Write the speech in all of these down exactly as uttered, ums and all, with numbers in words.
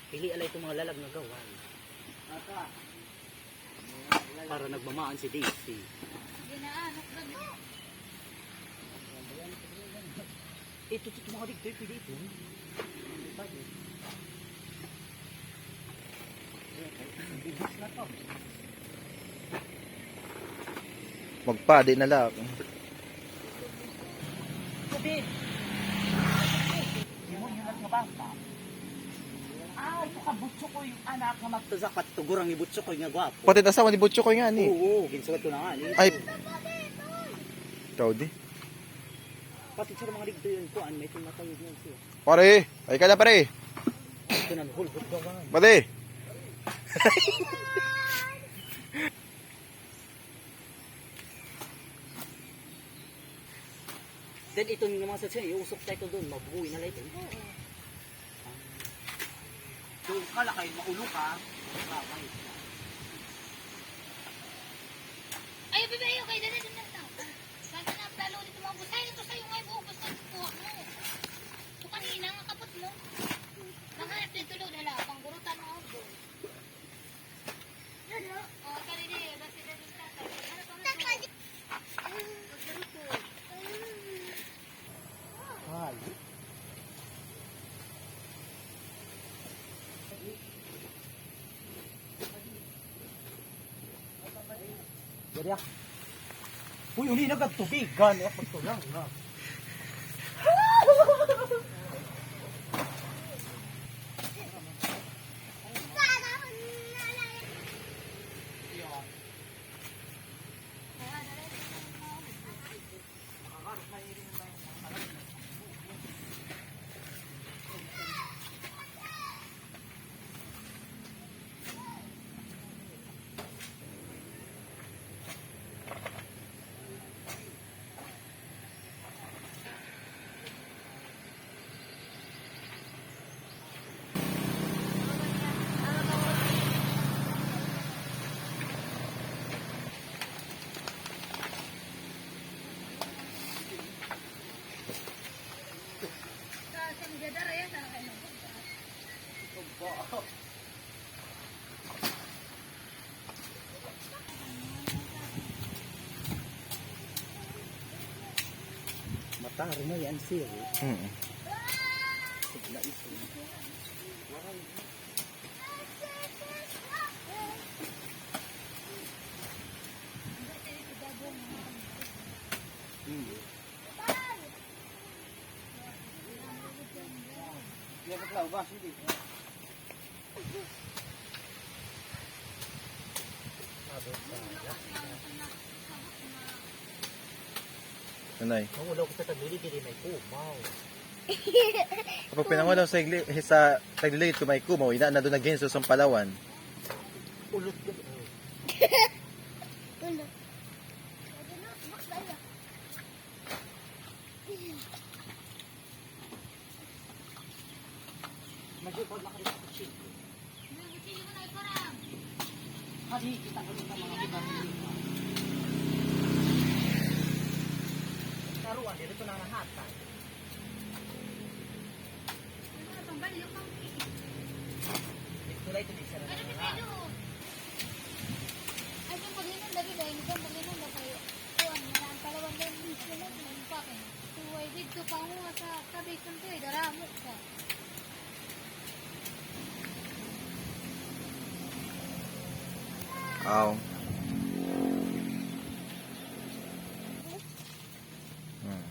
Pili ala ito mga lalag nga gawan. Para nagmamaan si Daisy. Ito, ito, ito, mga digtoy, pwede ito. Magpadi na la ako. Sabi. Di mo yun at mabasa. Ah, ito ka Butchokoy, anak nga magtazak, pati ito gurang ni Butchokoy nga gwapo. Pati it asawa ni Butchokoy ngani. Oo, ginsuwat ko na ngani. Ay. Ikaw di. Pati sa mga digto yun, kuan, may tumatawid yun siya. Pare, ay ka na, pare. Ito na, hulbot daw ba? Pare. Then ito nga mga sasakyan, iusok tayo doon, mabuhay na lang ito. Oo. Doon ka, lakay, maulo ka. Lakay. Ay, bebe, ayaw kayo, dali, dali, dali. Saan ka na, talo dito, mga bus? Ay, ito sa'yo nga, ibuubos na, kuha mo. Ito kanina, nga kapot mo. Nakahanap dito, Lord, hala, panggurutan mo, oh, boy. Diri, ah. Uy, uli na gad tubigan. Eh, pagtulang na. Mataro na yan, sir. Mm. Sigla ito. Mm. Iya, bakla, ubas, hindi. Anay. Mangulaw ko sa tagligid, diri may kumaw. Kapag pinangulaw sa igli-, sa tagligid ko may kumaw, ina na doon naghinso sa palawan. Ulot ka. Ulot. Medyo pag nakakita ko, chill. Hadi, kita ko dito mga kita. Karuan, dito na nahata. Dito lang ito, di siya na nahata. Ay, yung pag-inom lagi, dahil ito, pag-inom na kayo. Kuan, mga ang palawan dahil, hindi sila, hindi pa kayo. Uy, dito pa mo sa kabisan ko, eh, daramo ka. Aw. Hmm.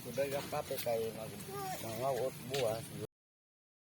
Kuday ka kape kay mag-, mangaw-ot buwas.